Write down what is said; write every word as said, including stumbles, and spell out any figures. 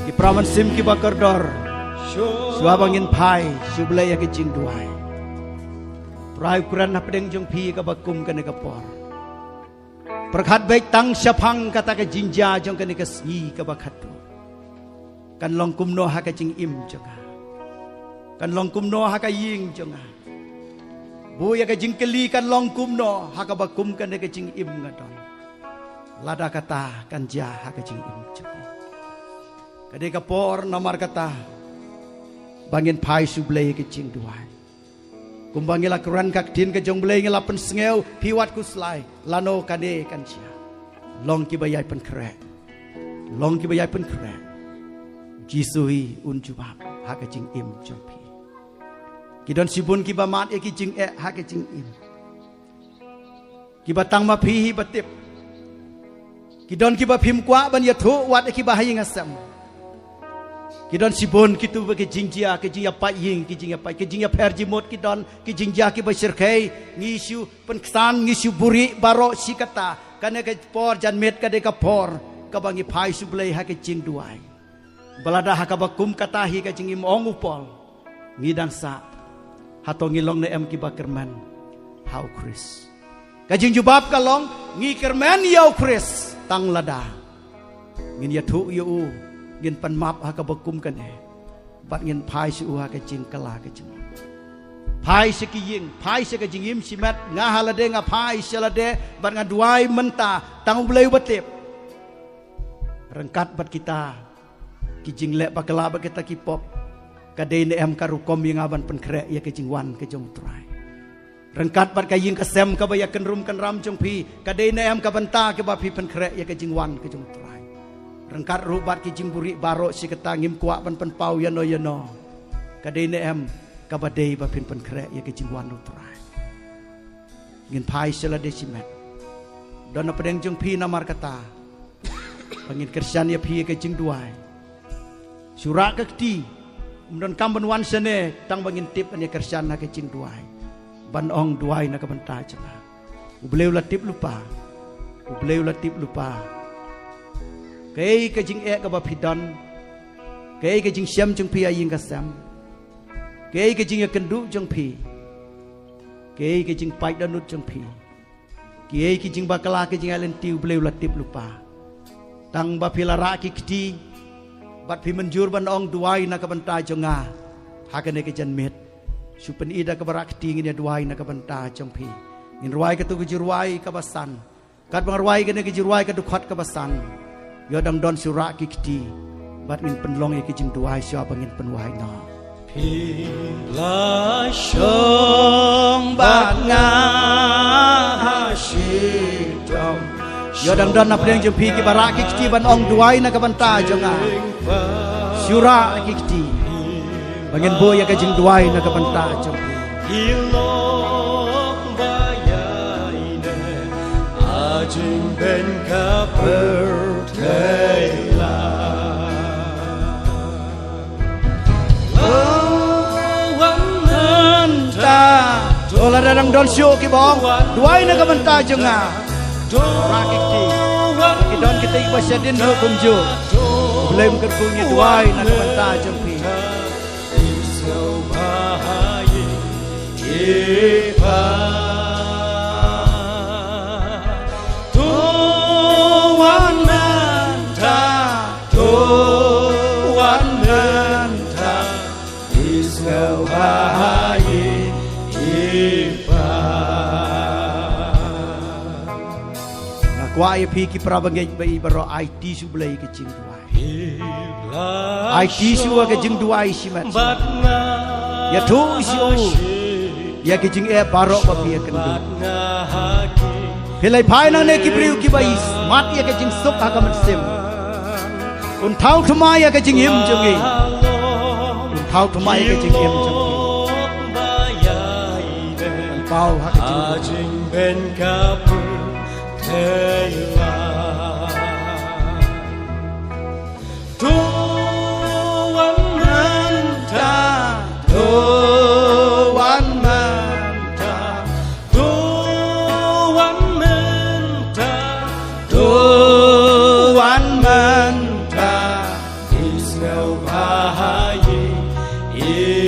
Ki para mynsiem kiba kordor, shuwa ba ngin phai sha U Blei ïa ka jingduwai, U Trai u kren hapdeng jong phi kaba kum kane ka por. Pyrkhat beit tang shaphang kata ka jingjia jong kane ka sngi kaba khatduh. Kan long kumno ha ka jingim jong nga? Kan long kumno ha ka ïing jong nga? Buh ïa ka jingkylli kan long kumno ha kaba kum kane ka jingim nga don? Lada kata kan jia ha ka jingim jong phi, ka dei ka por namar kata ba ngin phai sha U Blei ïa ka jingduwai. Kumba ngi la kren ka ktien ka jong U Blei, ngi la pynsngew, phi wat khuslai, lano kane kan jia? Long kiba ïai pynkhreh. Long kiba ïai pynkhreh. Jisu hi un jubab ha ka jingim jong phi. Ki don shibun kiba mad ïa ki jingeh ha ka jingim, kiba tang ma phi hi ba tip. Ki don kiba phim kwah ban ïathuh wat ïa kiba ha ïing ha sem. Ki don shibun kito ba ki jingjia, ki jingïapait ïing, ki jingïapait, ki jingïapher jingmut, ki don ki jingjia kiba shyrkhei. Ngi shu pynksan, ngi shu buhrieh baroh shi katta. Kane ka por janmiet ka dei ka por kaba ngi phai sha U Blei ha ka jingduwai. Ba lada ha kaba kum kata hi ka jingim, ong u Paul, ngi dang sah, hato ngi long ne em kiba kyrmen ha U Khrist? Ka jingjubab ka long, ngi kyrmen ïa U Khrist tang lada ngin ïathuh ïa u, ngin pan map ha kaba kum kane, bad ngin phai sha u ha ka jingkylla ka jingmut. Phai sha ki ïing, phai sha ka jingim shimet, nga ha lade nga phai sha lade bad nga duwai mynta, tang U Blei uba tip. Ryngkat bad kita ki jingleh bakla bad kita ki pop, ka dei ne em ka rukom ïa nga ban pynkhreh ïa ka jingwan ka jong U Trai? Ryngkat bad ka ïing ka sem kaba ïakynrum kynram jong phi, ka dei ne em ka bynta kaba phi pynkhreh ïa ka jingwan ka jong U Trai? Ryngkat ruh bad ki jingbuhrieh baroh shi katta, ngim kwah ban pynpaw ïano ïano, ka dei ne em kaba dei ba phin pynkhreh ïa ka jingwan U Trai? Ngin phai sha lade shimet. Don hapdeng jong phi namar kata ba ngin kyrshan ïa phi ha ka jingduwai. Shu rah ka kti. Ym donkam ban wan shane tang ba ngin tip ban ïa kyrshan ha ka jingduwai, ban ong, duwai na ka bynta jong nga. U Blei u la tip lypa. U Blei u la tip lypa kaei ka jingeh kaba phi don, kaei ka jingshem jong phi ha ïing ka sem, kaei ka jingïakynduh jong phi, kaei ka jingpait dohnud jong phi, kiei ki jingbakla, ki jingïaid lynti, U Blei u la tip lypa. Tang ba phi la rah ki kti bad phi mynjur ban ong, duwai na ka bynta jong nga ha kane ka janmiet, shu pyni da kaba rah kti, ngin ïa duwai na ka bynta jong phi. Ngin rwai kato ka jingrwai kaba san. Katba nga rwai kane ka jingrwai ka dkhot kaba san, ïoh dang don shu rah ki kti bad ngin pynlong ïa ki jingduwai shuwa ba ngin pynwai noh. Phi la shong bad nga ha shitom. Ïoh dang don hapdeng jong phi kiba rah ki kti ban ong, duwai na ka bynta jong nga. Shu rah ki kti ba ngin buh ïa ka jingduwai na ka bynta jong phi. Ki long ba ïaineh ha jingbeiñ ka pyrthei la. Oh, wan mynta. To lada dang don shuh kiba ong, duwai na ka bynta jong nga. Rah ki kti. Ki don kita kiba shadien ruh kumjuh. U Blei un kyrkhu ïa ngi, duwai na ka bynta jong phi. To wan mynta, to wan mynta, i sngewbha ha ïing i pa. Nga kwah ïa phi ki para bangeit ba i baroh, aiti sha U Blei ka jingduwai. Aiti shuwa ka jingduwai shimet. Ïathuh shuwa ïa ki jingeh baroh ba phi ïakynduh. Phi la phai nangne ki briew kiba i smat ïa ka jingsuk ha ka mynsiem. Un thaw thymmai ïa ka jingim jong ngi. Un thaw thymmai ïa ka jingim jong ngi. Paw ha ka jingim. To wan mynta, to wan mynta, to wan mynta, to wan mynta, i Sngewbha ha ïing i